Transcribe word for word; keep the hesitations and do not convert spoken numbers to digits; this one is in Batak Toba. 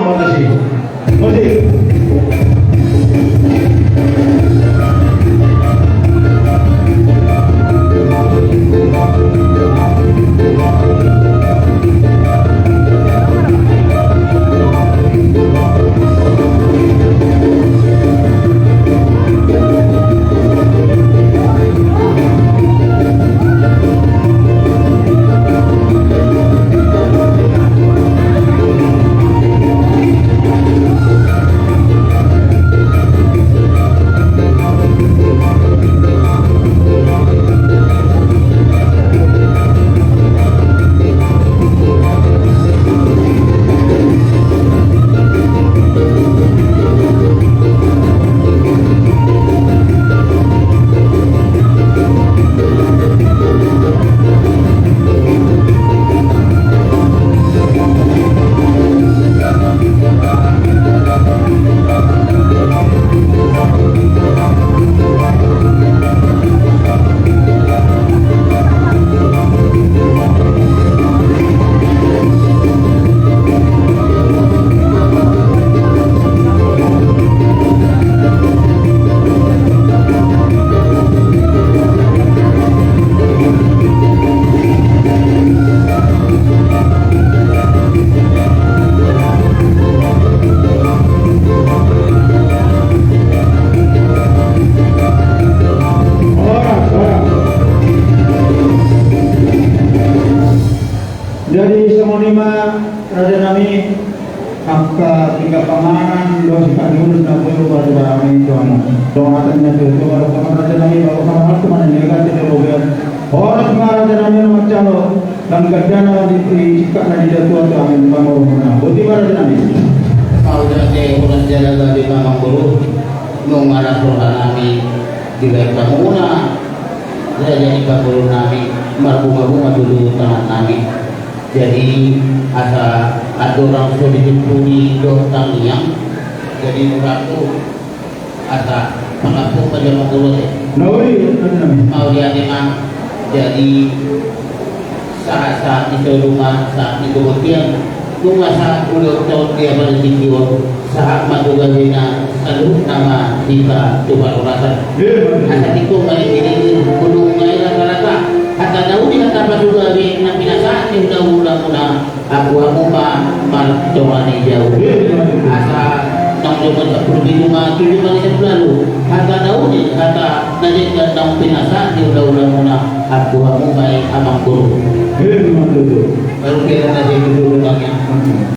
Musik. Musik. Jadi songon i ma, raja nami, angka tinggal panganan dohot sipanjulun na boi hupasahat hami tu hamu. Songon hata ni na tua-tua, raja nami, baru kamu harus mana ni ganti dia boga. Horas ma, raja nami, na mancalo. Nang gandana di, di sikap na di datua tu hami pangurung na. Boti ma, raja nami. Mauliate, horas jala gabe ma amangboru. Nunga las roha nami dibahen hamuna, raja ni pangurung nami, marbunga-bunga tutu tangan nami. Jadi asa andorang so ditimpuli dohot tangiang, jadi murangku asa pangampung ma jama kulo te. Mauliate ma. Jadi sahat-sahat ni solu ma sahat ni gogontian. Nunga sahat ulos taon dia pada tingki on, sahat ma tu gabena, saluhutna ma hita tu parhorasan. Asa tingkos ma dengke-dengke, gunung ma i rata-rata. Hata na uli hata pasugabe na pinasahat ni hula-hulamuna. Anggo hamu ma martonga ni jabu. Asa naung jumadi sampulu pitu ma tu jumadi sampulu ualu. Hata na uli hata na denggan naung pinasahat ni hula-hulamuna. Anggo hamu ma i amangboru. Baru kira na jadi dulu tangiang.